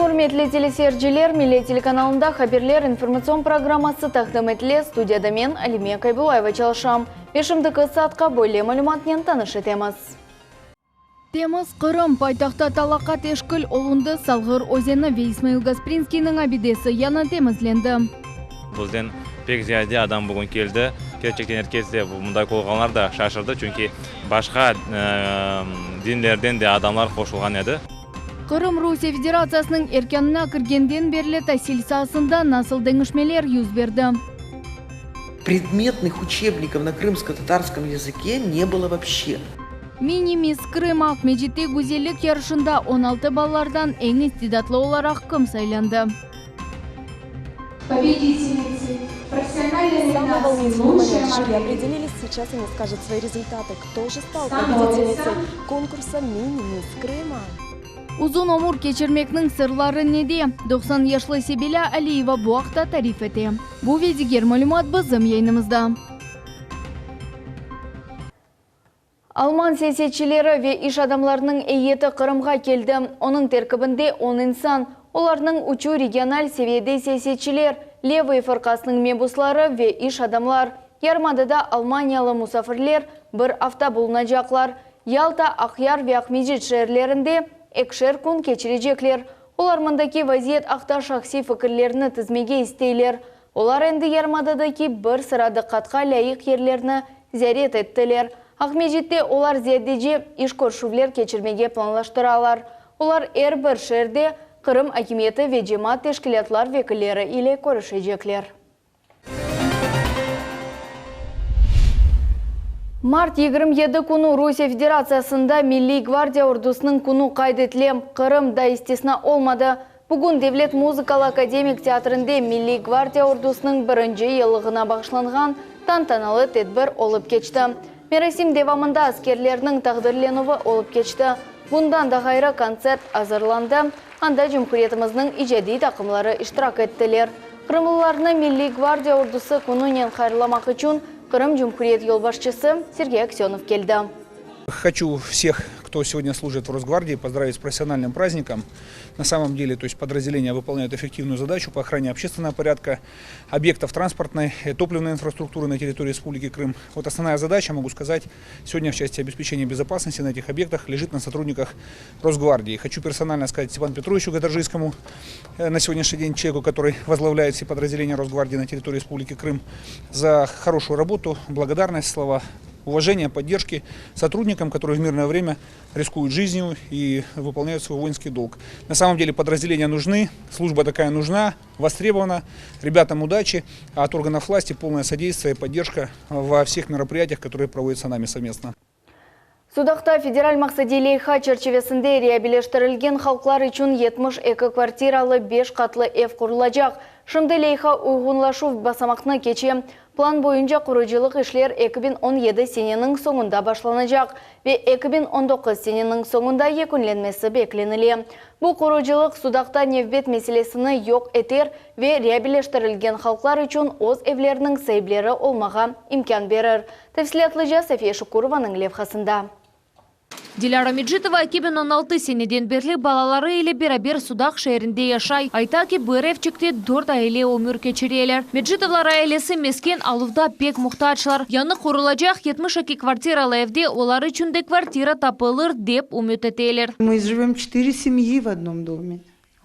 Ürmetli teleseyirciler, Millet telekanalında haberler informatsion programması taqdim etile. Studiyada men, Alime Kaybulayeva çalışam. Ve şimdiki saatqa böyle malümatnen tanış etemiz. Temiz Qırım, paytahtta talaqa teşkil olundı, Salğır özeni ve İsmail Gasprinskiyniñ abidesi yanı temizlendi. Bizden pek ziyade adam bugün keldi. Kerçekten er kes de, mında olğanlar da şaşırdı, çünki başqa dinlerden de adamlar qoşulğan edi. Qırım Rusiye Federatsiyasınıñ erkânına kirgenden berli tasil saasında nasıl deñişmeler yüz berdi? Predmetnıh uçebnikov na krımsko-tatarskom yazıke ne bylo voobşe. Mini Miss Krım Aqmescitte güzellik yarışında 16 balalardan eñ istidatlı olaraq kim saylandı? Победительницей профессиональной Самые номинации волнительные «Лучшая моменты модель» определились, сейчас они скажут свои результаты. Кто же стал становится победительницей конкурса «Мини-мисс Крыма»? Uzun ömür keçirmekniñ sırları nede? 90 yaşlı Sebila Aliyeva bu aqta tarif ete. Bu ve diger malümat bizim yayınımızda. Alman siyasetçileri ve iş adamlarınıñ eyyeti Qırımğa keldi. Onıñ terkibinde on insan. Olarnıñ üçü regional seviyede siyasetçiler, Levıy fırqasınıñ mebusları ve iş adamlar. Yarımadada almaniyalı musafirler bir afta bulunacaqlar. Yalta, Aqyar ve Aqmescit şeerlerinde ekişer kün keçirecekler. Olar mındaki vaziyet aqta şahsiy fikirlerini tizmege isteyler. Olar endi yarımadadaki bir sıra diqqatqa lâyıq yerlerni ziyaret ettiler. Aqmescitte olar ziyadece iş körüşüvler keçirmege planlaştıralar. Olar er bir şeerde Qırım akimiyeti ve cemaat teşkilâtlar vekilleri ile körüşecekler. Mart 27 künü Rusiye Federatsiyasında Milliy gvardiya ordusınıñ künü qayd etile. Qırım da istisna olmadı. Bugün Devlet muzıkalı akademik teatrinde Milliy gvardiya ordusınıñ birinci yıllığına bağışlanğan tantanalı tedbir olıp keçti. Merasim devamında askerlerniñ taqdirlenüvi olıp keçti. Bundan da ğayrı, kontsert azırlandı, anda cumhuriyetimizniñ icadiy taqımları iştirak ettiler. Qırımlılarnı Milliy gvardiya ordusı kününen hayırlamaq içün Qırım Cumhuriyet yolbaşçısı Sergey Aksönov keldi. Хочу всех, кто сегодня служит в Росгвардии, поздравить с профессиональным праздником. На самом деле, то есть подразделения выполняют эффективную задачу по охране общественного порядка, объектов транспортной, топливной инфраструктуры на территории Республики Крым. Вот основная задача, могу сказать, сегодня в части обеспечения безопасности на этих объектах лежит на сотрудниках Росгвардии. Хочу персонально сказать Степану Петровичу Гатаржийскому, на сегодняшний день человеку, который возглавляет все подразделения Росгвардии на территории Республики Крым, за хорошую работу, благодарность, слова уважения, поддержки сотрудникам, которые в мирное время рискуют жизнью и выполняют свой воинский долг. На самом деле подразделения нужны, служба такая нужна, востребована. Ребятам удачи, а от органов власти полное содействие и поддержка во всех мероприятиях, которые проводятся нами совместно. Sudaqta federal maqsadiy leyha çerçivesinde reabiliştirilgen halqlar içün 72 kvartiralı beş qatlı ev qurulacaq. Şimdi leyha uyğunlaşuv basamaqnı keçe. Plan boyunca qurucılıq işler 2017 seneniñ soñunda başlanacaq ve 2019 seneniñ soñunda yekünlenmesi beklenile. Bu qurucılıq Sudaqta nevbet meselesini yoq eter ve reabiliştirilgen halqlar içün öz evleriniñ saipleri olmağa imkân berir. Tefsilâtlıca Safiye Şukurovanıñ levhasında. Dilâra Mecitova 2016 seneden berli balaları ile beraber Sudaq şeerinde yaşay. Ayta ki, bir evçikte dört aile ömür keçireler. Mecitovlar ailesi mesken aluvda pek muhtaclar. Yañı qurulacaq 72 kvartiralı evde olar içün de kvartira tapılır, dep ümüt eteler. Мы живем четыре семьи в одном доме.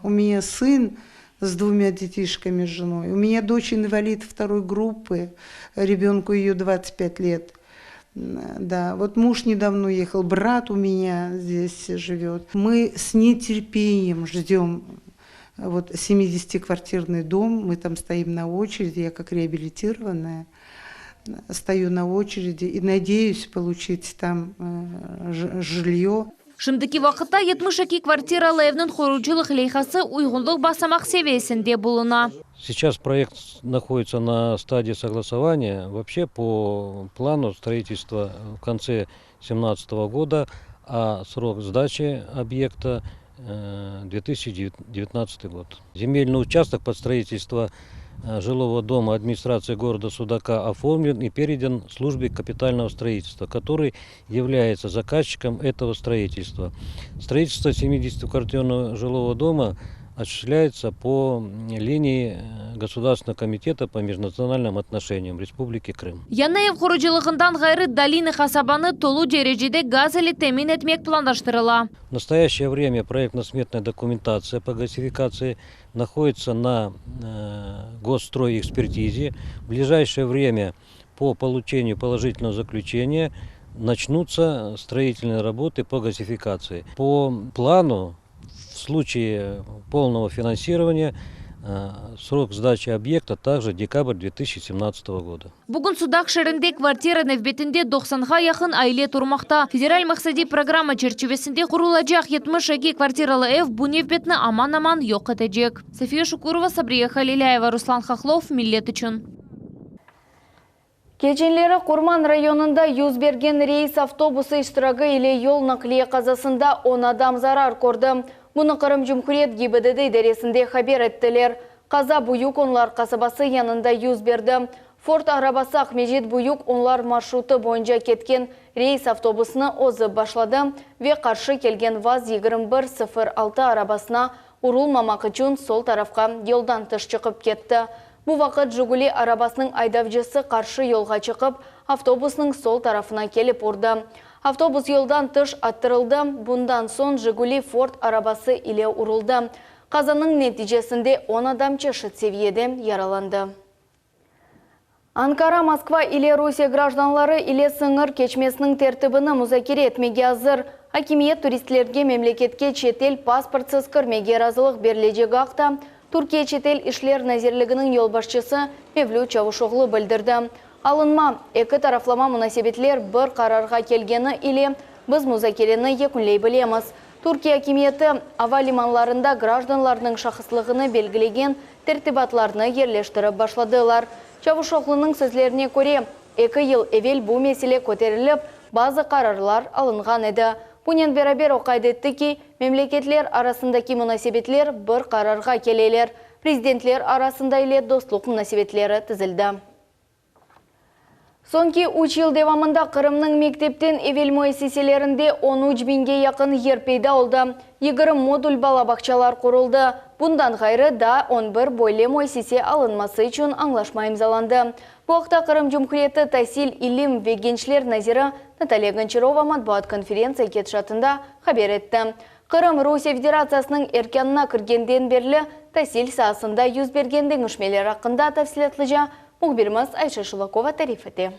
У меня сын с двумя детишками, с женой. У меня дочь инвалид второй группы, ребенку ее 25 лет. Да, вот муж недавно уехал, брат у меня здесь живет. Мы с нетерпением ждем вот 70-квартирный дом, мы там стоим на очереди, я как реабилитированная стою на очереди и надеюсь получить там жилье. Şimdiki vaqıtta 72 kvartiralı evniñ qurucılıq leyhası uyğunlıq basamaq seviyesinde buluna. Сейчас проект находится на стадии согласования. Вообще по плану строительства в конце 2017 года, а срок сдачи объекта 2019 год. Земельный участок под строительство жилого дома администрации города Судака оформлен и передан службе капитального строительства, который является заказчиком этого строительства. Строительство 70-квартирного жилого дома. Осуществляется по linii Государственного комитета по межнациональным отношениям Республики Крым. Yañı ev qurucılığından ğayrı Dolinı qasabanı tolu derecede gaz ile temin etmek planlaştırıla. В настоящее время проектно-сметная документация по газификации находится на госстройэкспертизе. В ближайшее время по получению положительного заключения начнутся строительные работы по газификации. По плану, в случае полного финансирования, срок сдачи объекта также декабрь 2017 года. Bugün Sudaq şeerinde kvartira nevbetinde doqsanğa yaqın aile turmaqta. Federal maqsadiy programma çerçivesinde qurulacaq 72 kvartiralı ev bu nevbetni aman-aman yoq etecek. Safiye Şukurova, Sabriye Halilâyeva, Ruslan Hahlov, Millet içün. Keçenleri Qurman rayonında yüz bergen reys avtobusı iştiragi ile yol naqliye qazasında on adam zarar kördi. Bunı Qırım Cumhuriyet GİBDD idaresinde haber ettiler. Qaza Büyük Onlar qasabası yanında yüz berdi. Ford arabası Aqmescit-Büyük Onlar marşrutı boyunca ketken reys avtobusını ozıp başladı ve qarşı kelgen VAZ 2106 arabasına urulmamaq içün sol tarafqa yoldan tış çıqıp ketti. Bu vaqıt Jiguli arabasınıñ aydavcısı qarşı yolğa çıqıp, avtobusnıñ sol tarafına kelip urdı. Avtobus yoldan tış attırıldı, bundan soñ Jiguli Ford arabası ile uruldı. Qazanıñ neticesinde on adam çeşit seviyede yaralandı. Ankara Moskva ile Rusiye grajdanları ile sıñır keçmesiniñ tertibini muzakere etmege azır. Akimiyet turistlerge memleketke çetel pasportsız kirmege razılıq berilecegi aqta Türkiye çetel işler nazirliginiñ yolbaşçısı Mevlüt Çavuşoğlu bildirdi. Alınma, eki taraflama munasebetler bir qararğa kelgeni ile biz muzakereni yekünley bilemiz. Türkiye akimiyeti, ava limanlarında grajdanlarnıñ şahıslığını belgilegen tertibatlarnı yerleştirip başladılar. Çavuşoğlunıñ sözlerine köre, eki yıl evel bu mesele köterilip, bazı qararlar alınğan edi. Bunen beraber o qayd etti ki, memleketler arasındaki munasebetler bir qararğa keleler, prezidentler arasında ile dostluq munasebetleri tizildi. Soñki üç yıl devamında Qırımnıñ mektepten evel müessiselerinde on üç biñge yaqın yer peyda oldı, 20 modul bala bağçalar quruldı. Bundan ğayrı, daa on bir böyle müessise alınması içün añlaşma imzalandı. Bu aqta Qırım Cumhuriyeti tasil, ilim ve gençler naziri Natalya Gonçarova matbuat konferentsiya ketişatında haber etti. Qırım Rusiye Federatsiyasınıñ erkânına kirgenden berli tasil saasında yüz bergen deñişmeler aqqında tafsilâtlıca mühbirimiz Ayşe Şulakova tarif ete.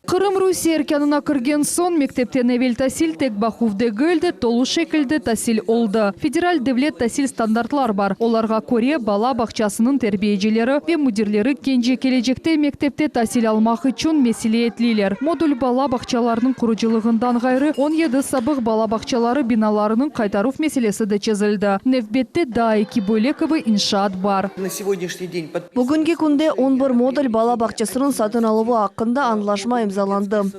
Qırım Rusiye erkânına kirgen soñ, mektepten evel tasil tek baquv degil de, tolu şekilde tasil oldı. Federal devlet tasil standartlar bar, olarğa köre, bala bağçasınıñ terbiyecileri ve müdirleri kence kelecekte mektepte tasil almaq içün mesüliyetliler. Modul bala bağçalarınıñ qurucılığından ğayrı, 17 sabıq bala bağçaları binalarınıñ qaytaruv meselesi de çezildi. Nevbette daa eki böyle kibi inşaat bar. На сегодняшний день Bugünki künde on bir modul bala bağçasınıñ satın aluvı aqqında añlaşma imzalandı.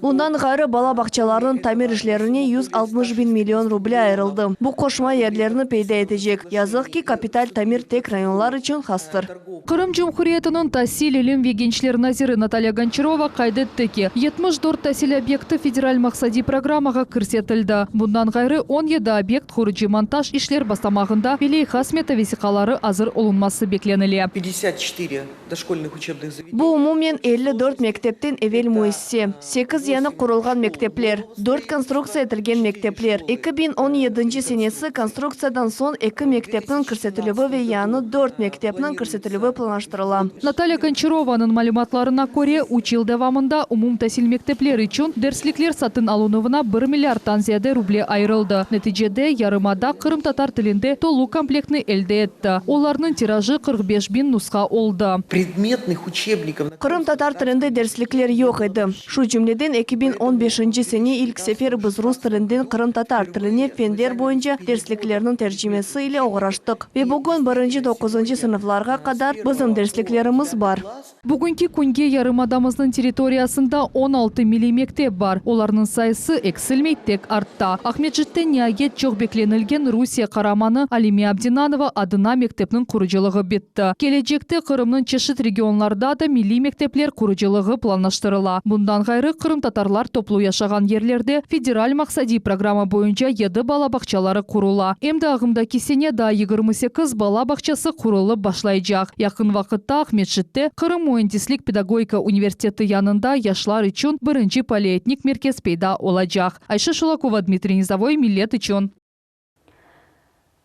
Bundan ğayrı, bala bağçalarınıñ tamir işlerine 160 biñ million ruble ayırıldı. Bu qoşma yerlerni peyda etecek. Yazıq ki, kapital tamir tek rayonlar içün hastır. Qırım Cumhuriyetiniñ tasil, ilim ve gençler naziri Natalya Gonçarova qayd etti ki, 74 tasil obyekti federal maqsadiy programmağa kirsetildi. Bundan ğayrı, 17 obyekt qurucı-montaj işler basamağında ve leyha-smeta vesiqaları azır olunması beklenile. 54 дошкольных учебных заведений. Bu umumen 54 mektepten evel müessise, sekiz yañı qurulğan mektepler, dört konstruktsiya etilgen mektepler, 2017 senesi konstruktsiyadan soñ eki mektepniñ kirsetilüvi ve yañı dört mektepniñ kirsetilüvi planlaştırıla. Natalya Gonçarovanıñ malümatlarına köre, üç yıl devamında umumtasil mektepler içün derslikler satın alınuvına bir milliardtan ziyade ruble ayırıldı. Neticede, yarımada qırımtatar tilinde tolu komplektni elde etti. Olarnıñ tirajı 45 biñ nusha oldı. Предметных учебников. Qırımtatar tilinde derslikler yoq edi. Şu cümleden, 2015 sene ilk sefer biz rus tilinden qırımtatar tiline fenler boyunca dersliklerniñ tercimesi ile oğraştıq. Ve bugün birinci doquzıncı sınıflarğa qadar bizim dersliklerimiz bar. Bugünki künge yarımadamıznıñ territoriyasında 16 milliy mektep bar. Olarnıñ sayısı eksilmey, tek artta. Aqmescitte niayet çoq beklenilgen Rusiye qaramanı Alime Abdinanova adına mektepniñ qurucılığı bitti. Kelecekte Qırımnıñ çeşit regionlarda da milliy mektepler qurucılığı planlaştırıla. Bundan. ğayrı, qırımtatarlar toplu yaşağan yerlerde federal maqsadiy programma boyunca yedi bala bağçaları qurula. Em de ağımdaki sene daa 28 bala bağçası qurulıp başlaycaq. Yaqın vaqıtta Aqmescitte Qırım müendislik-pedagogika universiteti yanında yaşlar içün birinci polietnik merkez peyda olacaq. Ayşe Şulakova, Dmitriy Nizovoy, Millet içün.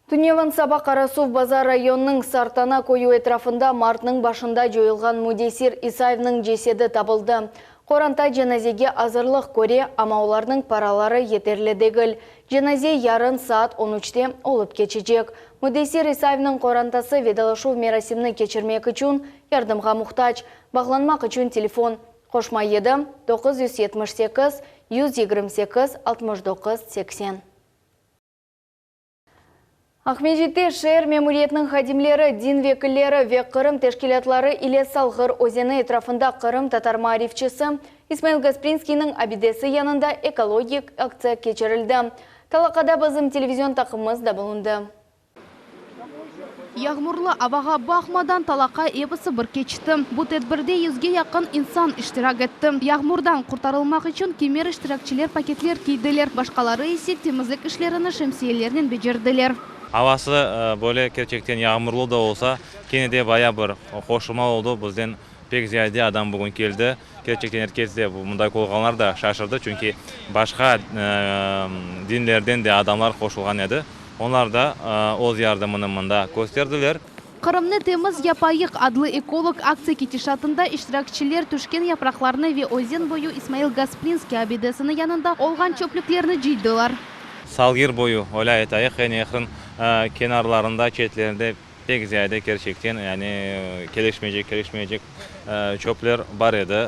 Tünevin saba Qarasuvbazar rayonınıñ Sartana köyü etrafında martnıñ başında coyulğan Müdesir İsayevniñ cesedi tapıldı. Qoranta cenazege azırlıq köre, amma olarnıñ paraları yeterli degil. Cenaze yarın saat on üçte olıp keçecek. Müdesir İsayevniñ qorantası vedalaşuv merasimini keçirmek içün yardımğa muhtac. Bağlanmaq içün telefon, qoşma yedi, 978 128 69 80. Aqmescitte şeer memuriyetiniñ hadimleri, din vekilleri ve Qırım teşkilâtları ile Salğır özeni etrafında qırımtatar maarifçisi İsmail Gasprinskiyniñ abidesi yanında ekologik aktsiya keçirildi. Talaqada bizim televizion taqımımız da bulundı. Yağmurlı avağa baqmadan talaqa episi bir keçti. Bu tedbirde yüzge yaqın insan iştirak etti. Yağmurdan qurtarılmaq içün kimer iştirakçiler paketler kiydiler, başqaları ise temizlik işlerini şemsiyelernen becerdiler. Avası böyle kerçekten yağmurlı da olsa, kene de baya bir qoşulma oldı, bizden pek ziyade adam bugün keldi. Kerçekten er kes de mınday olğanlar da şaşırdı, çünki başqa dinlerden de adamlar qoşulğan edi. Onlar da öz yardımını mında kösterdiler. Qırımnı temiz yapayıq adlı ekolog aktsiya ketişatında iştirakçiler tüşken yapraqlarnı ve özen boyu İsmail Gasprinskiy abidesiniñ yanında olğan çöplüklerni cıydılar. Salgir boyu, öyle aytayıq, nehrin kenarlarında, çetlerinde pek ziyade kerçekten, yani kelişmeycek, kelişmeycek çöpler bar edi.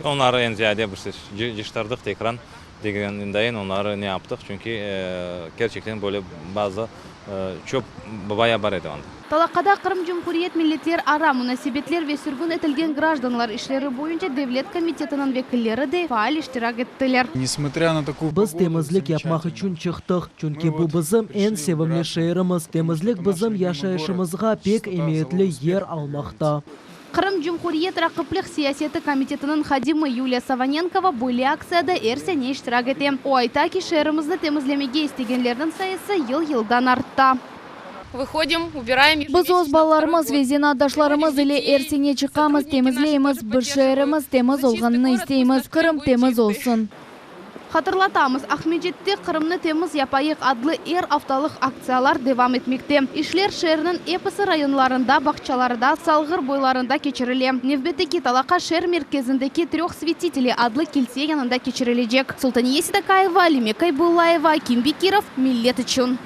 Onları eñ ziyade biz cıyıştırdıq tekrar. Degenindayın onları ne yaptıq, çünki kerçekten böyle bazı çöp baya bar edi onda. Talaqada Qırım Cumhuriyet milletlerara munasebetler ve sürgün etilgen grajdanlar işleri boyunca devlet komitetiniñ vekilleri de faal iştirak ettiler. Biz temizlik yapmaq içün çıqtıq, çünki bu bizim eñ sevimli şeerimiz. Temizlik bizim yaşayışımızğa pek emiyetli yer almaqta. Qırım Cumhuriyet raqiplik siyaseti komitetiniñ hadimi Yuliya Savanenkova böyle aktsiyada er sene iştirak ete. O ayta ki, şeerimizni temizlemege istegenlerniñ sayısı yıl-yıldan artta. Biz öz balalarımız ve zenaatdaşlarımız ile er sene çıqamız, temizleymiz. Biz şeerimiz temiz olğanını isteymiz. Qırım temiz olsun! Hatırlatamız, Aqmescitte Qırımnı temiz yapayıq adlı er aftalıq aktsiyalar devam etmekte. İşler şeerniñ episi rayonlarında, bağçalarda, Salğır boylarında keçirile. Nevbetteki talaqa şeer merkezindeki Tröh svetiteley adlı kilse yanında keçirilecek. Sultaniye Sedakayeva, Alime Kaybullayeva, Akim Bekirov, Millet içün.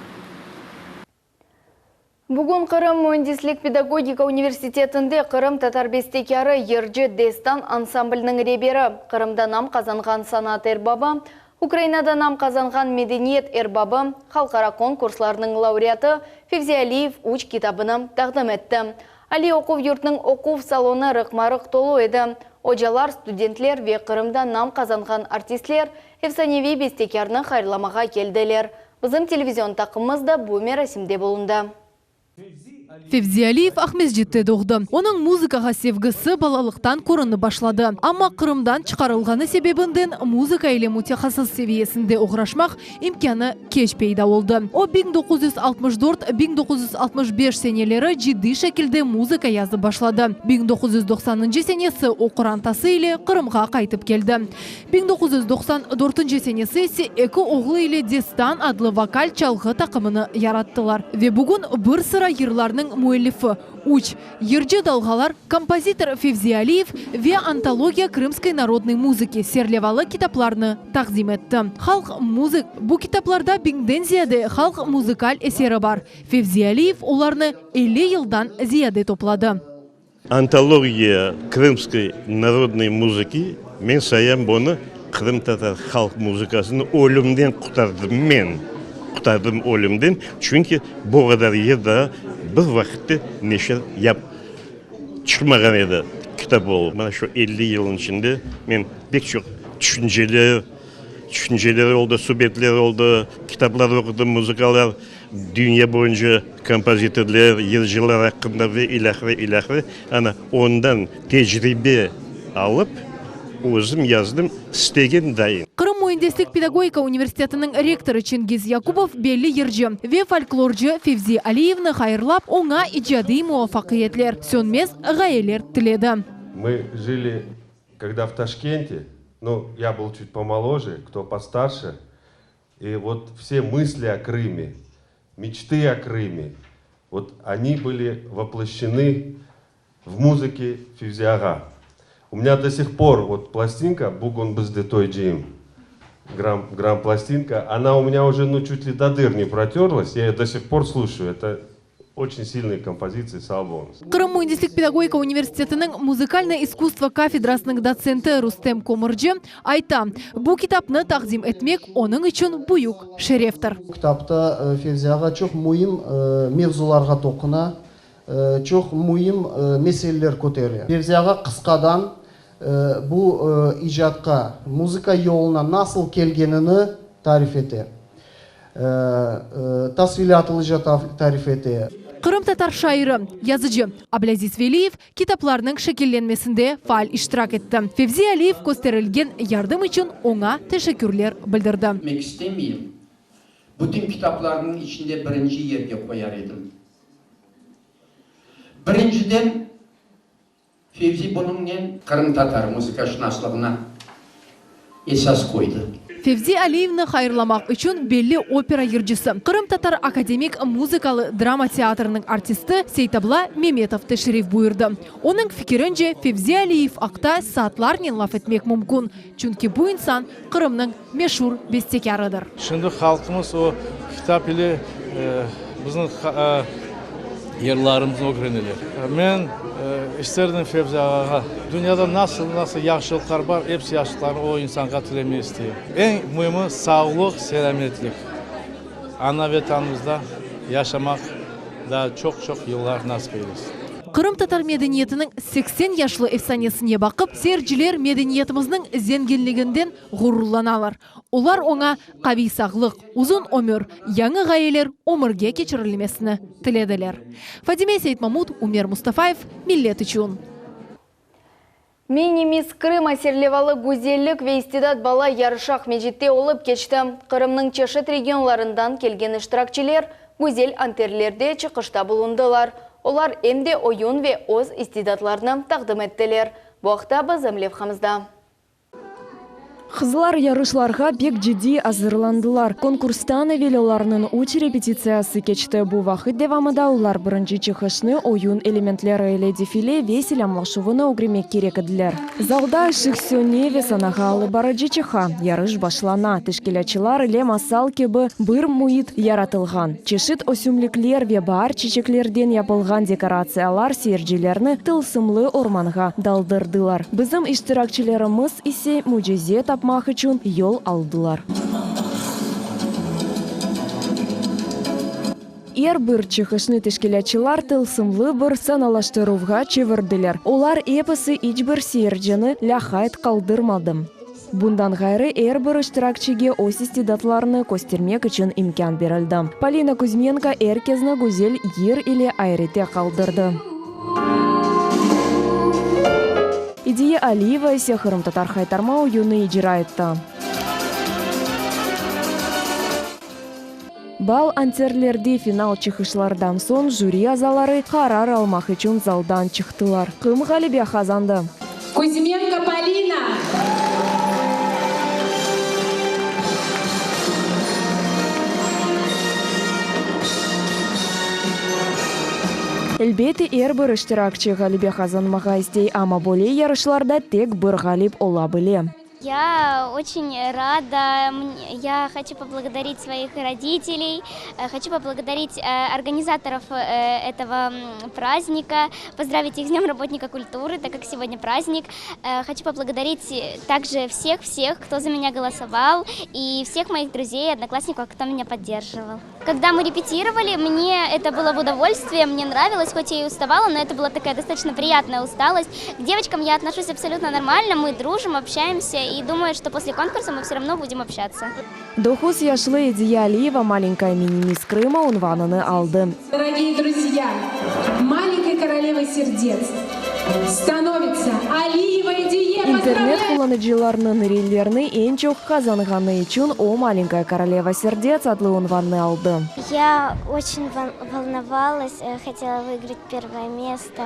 Bugün Qırım müendislik-pedagogika universitetinde qırımtatar bestekârı, yırcı, Destan ansambliniñ reberi, Qırımda nam qazanğan sanat erbabı, Ukrainada nam qazanğan medeniyet erbabı, halqara konkurslarnıñ laureatı Fevzi Aliyev üç kitabını taqdim etti. Aliy oquv yurtnıñ oquv salonı rıqma-rıq tolu edi. Ocalar, studentler ve Qırımda nam qazanğan artistler efsaneviy bestekârnı hayırlamağa keldiler. Bizim televizion taqımımız da bu merasimde bulundı. Fevzi Aliyev Aqmescitte doğdı. Onıñ muzıkağa sevgisi balalıqtan körünip başladı. Amma Qırımdan çıqarılğanı sebebinden muzıka ile mütehassıs seviyesinde oğraşmaq imkânı keç peyda oldı. O, 1964, 1965 seneleri ciddiy şekilde muzıka yazıp başladı. 1990-ncı senesi o qorantası ile Qırımğa qaytıp keldi. 1994 senesi ise eki oğlu ile Destan adlı vokal-çalğı taqımını yarattılar ve bugün bir sıra yırlarnıñ müellifi, üç, Yırcı dalğalar, kompozitor Fevzi Aliyev ve Antologiya krımskoy narodnoy muzıki serlevalı kitaplarnı taqdim etti. Halq muzık Bu kitaplarda biñden ziyade halq muzıkal eseri bar. Fevzi Aliyev olarnı 50 yıldan ziyade topladı. Antologiya krımskoy narodnoy muzıki, men sayam bunı qırımtatar halq muzıkasını ölümden qurtardım men, qurtardım ölümden, çünki bu qadar yır daa bir vaqıtte neşir yap çıqmağan edi kitap olıp. Mana şu 50 yılnıñ içinde men pek çoq tüşünceler, Tüşünceler oldı, subetler oldı, kitaplar oqudım, muzıkalar, dünya boyunca kompozitorlar, yırcılar aqqında ve ilâhre, ilâhre. Ana, ondan tecribe alıp, Özüm yazdım, istegen dayın. Qırım müendislik-pedagogika universitetiniñ rektorı Çingiz Yakubov belli yırcı ve folklorcı Fevzi Aliyevni hayırlap, oña icadiy muvafaqiyetler, sönmez ğayeler tiledi. Мы жили когда в Ташкенте, ну, я был чуть помоложе, кто постарше, и вот все мысли о Крыме, мечты о Крыме, вот они были воплощены в музыке Февзи-ağa. У меня до сих пор вот пластинка «Bugün bizde toy cıyın», грамм, грампластинка, она у меня уже ну чуть ли до дыр не протерлась, я ее до сих пор слушаю. Это очень сильные композиции sağ oluñız. Qırım müendislik-pedagogika universitetiniñ Muzıkalnoye iskusstvo kafedrasınıñ dotsenti Rustem Komurci ayta, bu kitapnı taqdim etmek onıñ içün büyük şereftir. Bu kitapta Fevzi ağa çoq müim mevzularğa toquna, çoq müim meseleler kötere. Fevzi ağa qısqadan bu icatqa, muzıka yoluna nasıl kelgenini tarif ete. Tafsilâtlıca tarif ete. Qırımtatar şairi, yazıcı Ablâziz Veliyev kitaplarnıñ şekillenmesinde faal iştirak etti. Fevzi Aliyev kösterilgen yardım içün oña teşekkürler bildirdi. Etmek istemeyim. Bütün kitaplarnıñ içinde birinci yerge qoyar edim. Birinciden, Fevzi bunıñnen qırımtatar muzıkaşınaslığına esas qoydı. Fevzi Aliyevni hayırlamaq içün belli opera yırcısı, Qırımtatar akademik muzıkalı drama teatriniñ artisti Seytabla Memetov teşrif buyurdı. Onıñ fikirince, Fevzi Aliyev aqta saatlarnen laf etmek mümkün, çünki bu insan Qırımnıñ meşur bestekârıdır. Şimdi halqımız o kitap ile bizim yırlarımıznı ögreneler. Men isterdim Fevzi ağağa dünyada nasıl nasıl yahşılıqlar bar, episi yahşılıqlarnı o insanğa tilemege isteyim. Eñ müimi sağlıq, selâmetlik. Ana Vetanımızda yaşamaq daa çoq-çoq yıllar nasip eylesin. Qırımtatar medeniyetiniñ 80 yaşlı efsanesine baqıp, seyirciler medeniyetimizniñ zenginliginden ğururlanalar. Olar oña qaviy sağlıq, uzun ömür, yañı ğayeler ömürge keçirilmesini tilediler. Fadime Seytmamut, Umer Mustafayev, Millet içün. Mini-miss Krıma serlevalı güzellik ve istidat bala yarışı Aqmescitte olıp keçti. Qırımnıñ çeşit regionlarından kelgen iştirakçiler güzel anterlerde çıqışta bulundılar. Olar em de oyun ve öz istidatlarını taqdim ettiler. Bu aqta bizim levhamızda. Qızlar yarışlarğa pek ciddiy azırlandılar. Konkurstan evel olarnıñ üç repetitsiyası keçti. Bu vaqıt devamında olar birinci çıqışnı, oyun elementleri ile defile ve selâmlaşuvını ögrenmek kerek ediler. Zalda ışıq söne ve sanağa alıp barıcı çıqa. Yarış başlana. Teşkilâtçılar ile masal kibi bir müit yaratılğan. Çeşit ösümlikler ve baar çiçeklerden yapılğan dekoratsiyalar seyircilerni tılsımlı ormanğa daldırdılar. Bizim iştirakçilerimiz ise mücize tapmaq içün yol aldılar. Er bir çıqışnı teşkilâtçılar tılsımlı bir sanalaştıruvğa çevirdiler. Olar episi iç bir seyircini lâqayt qaldırmadı. Bundan ğayrı, er bir iştirakçige öz istidatlarını köstermek içün imkân berildi. Polina Kuzmenko er kezni güzel yır ile ayrette qaldırdı. Ediye Aliyeva ise qırımtatar haytarma oyunı icra etti. Bal anterlerde final çıqışlardan soñ jüri azaları qarar almaq içün zaldan çıqtılar. Kim ğalebe qazandı? Kuzmenko Polina! Elbette, er bir iştirakçi ğalebe qazanmağa istey, amma böyle yarışlarda tek bir ğalip ola bile. Я очень рада, я хочу поблагодарить своих родителей, хочу поблагодарить организаторов этого праздника, поздравить их с Днем работника культуры, так как сегодня праздник. Хочу поблагодарить также всех-всех, кто за меня голосовал, и всех моих друзей и одноклассников, кто меня поддерживал. Когда мы репетировали, мне это было в удовольствие, мне нравилось, хоть я и уставала, но это была такая достаточно приятная усталость. К девочкам я отношусь абсолютно нормально, мы дружим, общаемся и думаю, что после конкурса мы все равно будем общаться. Doquz yaşlı Ediye Aliyeva Malenькая мини-мисс Крыма unvanını aldı. Дорогие друзья, маленькой королевой сердец! Stanovitsa Aliyeva Ediye! İnternet qullanıcılarınıñ reylerini eñ çoq qazanğanı içün o, Malenkaya koroleva serdets adlı unvannı aldı. Ya oçün volnovalas, hotela vıigrat pervoye mesto,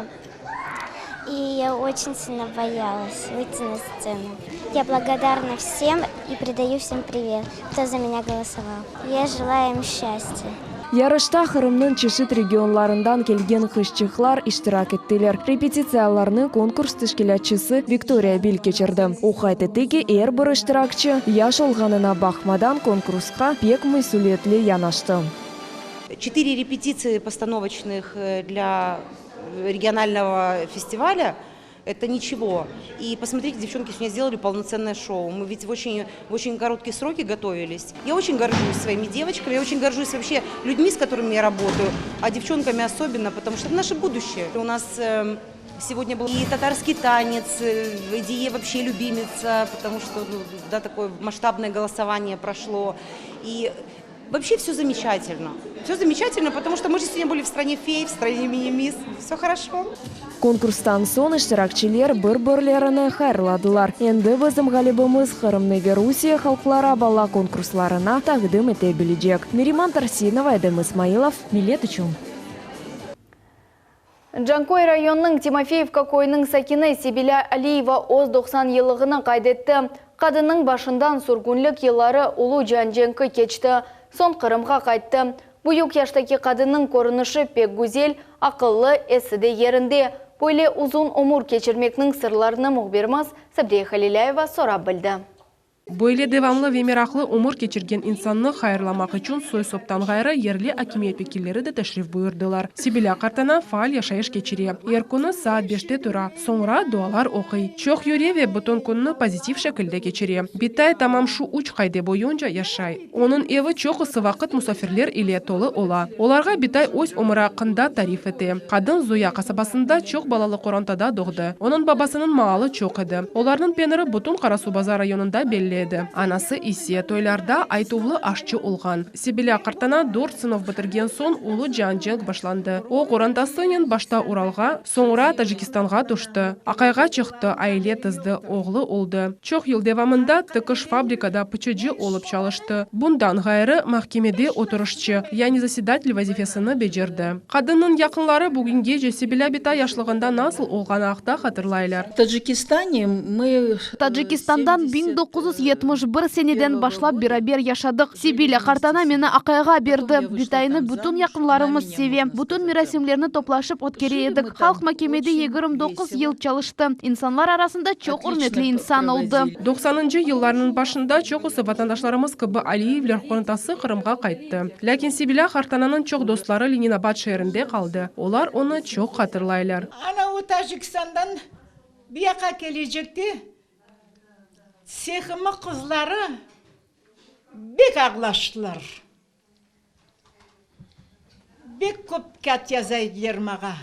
i ya oçün silno boyalas vıyti na stsenu. Ya blagodarna vsem i peredayu vsem privet, kto za menya golosoval. Ya jelayu im sçastya. Yarışta Qırımnıñ çeşit regionlarından kelgen qızçıqlar iştirak ettiler. Repetitsiyalarnı konkurs teşkilâtçısı Viktoriya Bil keçirdi. O qayd etti ki, er bir iştirakçi, yaş olğanına baqmadan, konkursqa pek mesüliyetli yanaştı. Четыре репетиции постановочных для регионального фестиваля Это ничего. И посмотрите, девчонки сегодня сделали полноценное шоу. Мы ведь в очень, в очень короткие сроки готовились. Я очень горжусь своими девочками, я очень горжусь вообще людьми, с которыми я работаю, а девчонками особенно, потому что это наше будущее. У нас эм, сегодня был и татарский танец, э, Эдие вообще любимица, потому что ну, да, такое масштабное голосование прошло. И вообще все замечательно. Все замечательно, потому что мы же сегодня были в стране фей, в стране мини-мисс. Все хорошо. Konkurstan soñ iştirakçiler bir-birlerini hayırladılar. Endi bizim ğalibimiz Qırımnı ve Rusiye halqlara bala konkurslarına taqdim ete bilecek. Neriman Tarsinova, Edem İsmailov, Millet içün. Canköy rayonınıñ Timofeyevka köyüniñ sakini Sebilâ Aliyeva öz 90 yıllığını qayd etti. Qadınnıñ başından sürgünlik yılları Ulu cian cenki keçti, soñ Qırımğa qayttı. Büyük yaştaki qadınnıñ körünişi pek güzel, aqıllı, esi de yerinde. Böyle uzun ömür keçirmekniñ sırlarını mühbirimiz Sabriye Halilâyeva sorap bildi. Böyle devamlı ve meraqlı ömür keçirgen insannı hayırlamaq içün soy-soptan ğayrı yerli akimiyet vekilleri de teşrif buyurdılar. Sibila qartana faal yaşayış keçire. Er künü saat beşte tura, soñra dualar oquy. Çoq yüre ve bütün künni pozitiv şekilde keçire. Bitay tamam şu üç qayde boyunca yaşay. Onıñ evi çoqusı vaqıt musafirler ile tolu ola. Olarğa bitay öz ömüri aqqında tarif ete. Qadın Zuya qasabasında çoq balalı qorantada doğdı. Onıñ babasınıñ maalı çoq edi. Olarnıñ peniri bütün Qarasuvbazar rayonında belli edi. Anası ise toylarda aytuvlı aşçı olğan. Sebilâ qartana dört sınıf bitirgen soñ ulu cian cenk başlandı. O, qorantasınen başta Uralğa, soñra Tacikistanğa tüşti. Aqayğa çıqtı, aile tizdi, oğlu oldı. Çoq yıl devamında tikiş fabrikada pıçıcı olıp çalıştı. Bundan ğayrı, mahkemede oturışçı, yani zasedatel vazifesini becerdi. Qadınnıñ yaqınları bugüngece Sebilâ bita yaşlığında nasıl olğanı aqta hatırlaylar. Tacikistane mı. Tacikistandan 1971 seneden başlap beraber yaşadıq. Sebilâ qartana meni aqayğa berdi. Bitaynı bütün yaqınlarımız seve. Bütün merasimlerni toplaşıp ötkere edik. Halq makemede 29 yıl çalıştı. İnsanlar arasında çoq ürmetli insan oldı. Doqsanıncı yıllarnıñ başında çoqusı vatandaşlarımız kibi Aliyevler qorantası Qırımğa qayttı. Lâkin Sebilâ qartananıñ çoq dostları Leninabad şeerinde qaldı. Olar onı çoq hatırlaylar. Ana o Tajikistandan bu yaqqa kelecekte tsehımı qızları bek ağlaştılar. Bek köp kât yaza ediler mağa.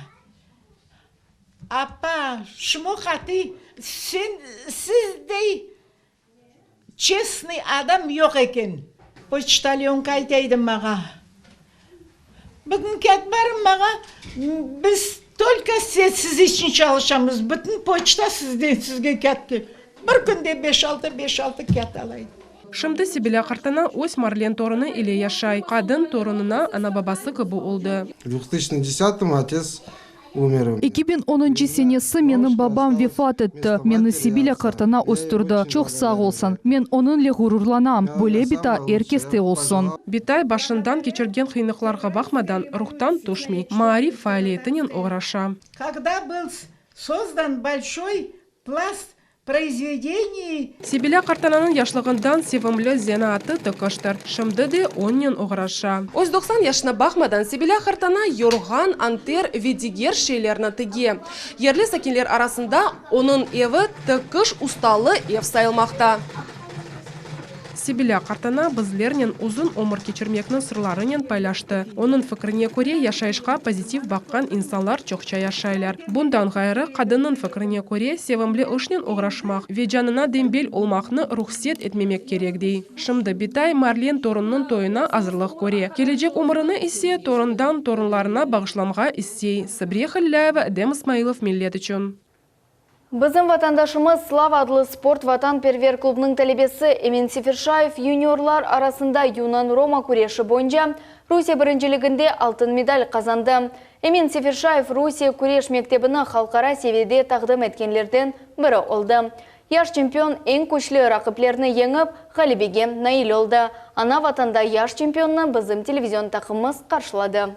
Apa, şumu qatıy, sen, sizdey çestnıy adam yoq eken. Poçtalyonka ayta edi mağa. Bugün kât barım mağa, biz tolko siz içün çalışamız, bütün poçta sizden, sizge kât kel. Bir künde beş-altı, beş-altı kât ala edim. Şimdi Sebilâ qartana öz Marlen torunı ile yaşay. Qadın torunına ana-babası kibi oldı. В двух тысячном отец умер. 2010-ncı senesi menim babam vefat etti. Meni Sebilâ qartana östürdi. Çoq sağ olsun. Men onıñle ğururlanam. Böyle bita er keste olsun. Bitay başından keçirgen qıyınlıqlarğa baqmadan, ruhtan tüşmey, maarif faaliyetinen oğraşa. Kogda byl sozdan bolşoy plast Proizvedeniy. Sebilâ qartananıñ yaşlığından sevimli zenaatı tıkıştır. Şimdi de onnen oğraşa. Öz 90 yaşına baqmadan, Sebilâ qartana yorğan, anter ve diger şeylerni tige. Yerli sakinler arasında onıñ evi tıkış ustalı ev sayılmaqta. Sebilâ qartana bizlernen uzun ömür keçirmekniñ sırlarınen paylaştı. Onıñ fikrine köre, yaşayışqa pozitiv baqqan insanlar çoqça yaşaylar. Bundan ğayrı, qadınnıñ fikrine köre, sevimli işnen oğraşmaq ve canına dembel olmaqnı ruhset etmemek kerek, dey. Şimdi bitay Marlen torunnıñ toyuna azırlıq köre. Kelecek ömürini ise torundan torunlarına bağışlamğa istey. Sabriye Halilâyeva, Edem İsmailov, Millet içün. Bizim vatandaşımız Slava adlı sport vatanperver klubnıñ talebesi Emin Seferşayev yuniorlar arasında yunan-roma küreşi boyunca Rusiye birinciliginde altın medal qazandı. Emin Seferşayev Rusiye küreş mektebini halqara seviyede taqdim etkenlerden biri oldı. Yaş çempion eñ küçlü raqiplerni yeñip, ğalebege nail oldı. Ana Vatanda yaş çempionnı bizim televizion taqımımız qarşıladı.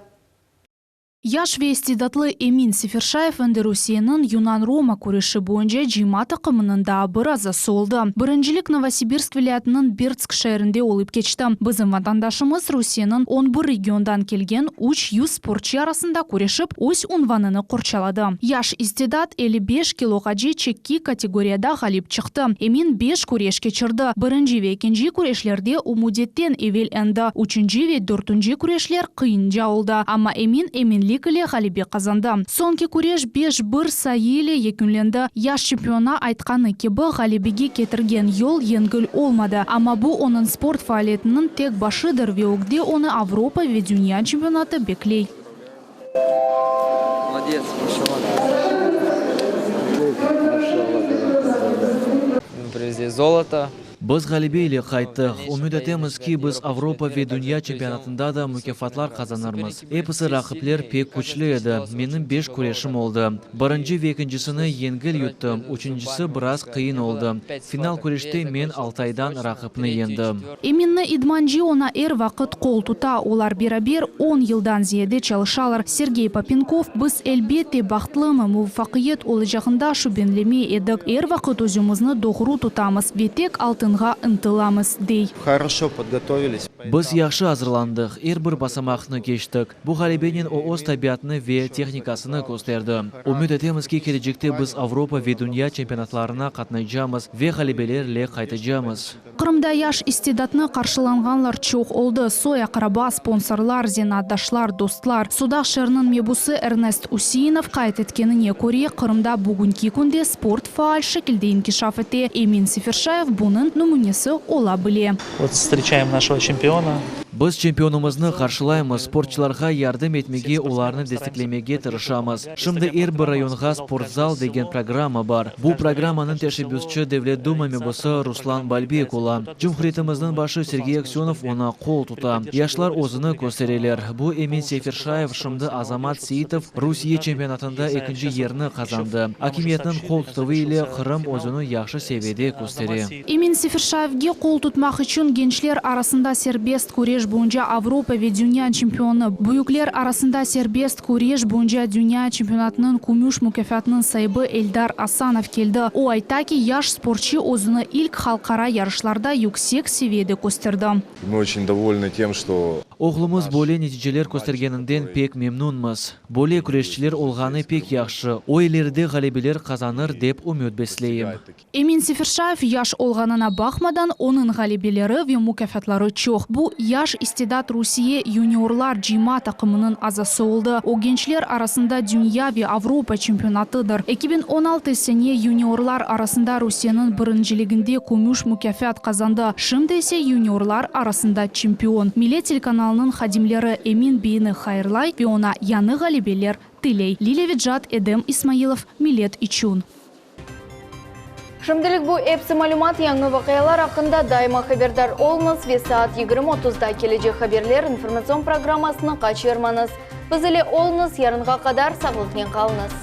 Yaş ve istidatlı Emin Seferşayev endi Rusiyeniñ yunan-roma küreşi boyunca cıyma taqımınıñ daa bir azası oldı. Birincilik Novosibirsk vilâyetiniñ Berdsk şeerinde olıp keçti. Bizim vatandaşımız Rusiyeniñ on bir regiondan kelgen 300 sportçı arasında küreşip, öz unvanını qorçaladı. Yaş istidat 55 kiloğace çekki kategoriyada ğalip çıqtı. Emin beş küreş keçirdi. Birinci ve ekinci küreşlerde o müddetten evel endi, üçünci ve dörtünci küreşler qıyınca oldı, amma Emin eminlik ile ğalebe qazandı. Soñki küreş beş bir sayı ile yekünlendi. Yaş çempiona aytqanı kibi, ğalebege ketirgen yol yengil olmadı, amma bu onıñ sport faaliyetiniñ tek başıdır ve ögde onı Avropa ve dünya çempionatı bekley. Biz ğalebe ile qayttıq. Ümüt etemiz ki, biz Avropa ve dünya çempionatında da mukâfatlar qazanırmız. Episi raqipler pek küçlü edi. Menim beş küreşim oldı. Birinci ve ekincisini yengil yuttım, üçüncisi biraz qıyın oldı. Final küreşte men Altaydan raqipni yendim. Eminni idmancı oña er vaqıt qol tuta, olar beraber on yıldan ziyade çalışalar. Sergey Popenkov, Biz, elbette, bahtlımı, muvafaqiyet olacağında şübenlemey edik. Er vaqıt özümizni doğru tutamız ve tek altınğa ıntılamız, dey. Horoşo podgotovilis. Biz yahşı azırlandıq, er bir basamaqnı keçtik. Bu ğalebenen o öz tabiatını ve tehnikasını kösterdi. Ümüt etemiz ki, kelecekte biz Avropa ve dünya çempionatlarına qatnaycamız ve ğalebelerle qaytacamız. Qırımda yaş istidatnı qarşılanğanlar çoq oldı, soy-aqraba, sponsorlar, zenaatdaşlar, dostlar. Sudaq şeeriniñ mebusı Ernest Useinov qayd etkenine köre, Qırımda bugünki künde sport faal şekilde inkişaf ete, Emin Seferşayev bunıñ nümünesi ola bile. Vot vstreçaem našego çempiona. Biz çempionımıznı qarşılaymız, sportçılarğa yardım etmege, olarnı desteklemege tırışamız. Şimdi er bir rayonğa sportzal degen programma bar. Bu programmanıñ teşebbüsçi Devlet Duma mebusı Ruslan Balbek ola. Cumhuriyetimizniñ başı Sergey Aksönov oña qol tuta. Yaşlar özüni köstereler. Bu Emin Seferşayev, şimdi Azamat Seitov Rusiye çempionatında ekinci yerni qazandı. Akimiyetniñ qol tutuvı ile Qırım özüni yahşı seviyede köstere. Emin Seferşayevge qol tutmaq içün gençler arasında serbest küreş boyunca Avropa ve dünya çempionı, büyükler arasında serbest küreş boyunca dünya çempionatınıñ kümüş mukâfatınıñ saibi Eldar Asanov keldi. O ayta ki, yaş sportçı özüni ilk halqara yarışlarda yüksek seviyede kösterdi. Mı oçen dovolnı tem, çto. Oğlumız böyle neticeler köstergeninden pek memnunmız. Böyle küreşçiler olğanı pek yahşı, o ileride ğalebeler qazanır, dep ümüt besleyim. Emin Seferşayev yaş olğanına baqmadan, onıñ ğalebeleri ve mukâfatları çoq. Bu yaş istidat Rusiye yuniorlar cıyma taqımınıñ azası oldı. O, gençler arasında dünya ve Avropa çempionatıdır. 2016 sene yuniorlar arasında Rusiyeniñ birinciliginde kümüş mukâfat qazandı, şimdi ise yuniorlar arasında çempion. Millet telekanalınıñ hadimleri Emin beyni hayırlay ve oña yañı ğalebeler tiley. Lilâ Vecat, Edem İsmailov, Millet içün. Şimdilik bu epsi malümat, yañı vaqialar aqqında daima haberdar oluñız ve saat 20 otuzda kelecek haberler informatsion programmasını qaçırmañız. Biz ile oluñız, yarınğa qadar sağlıqnen qalıñız.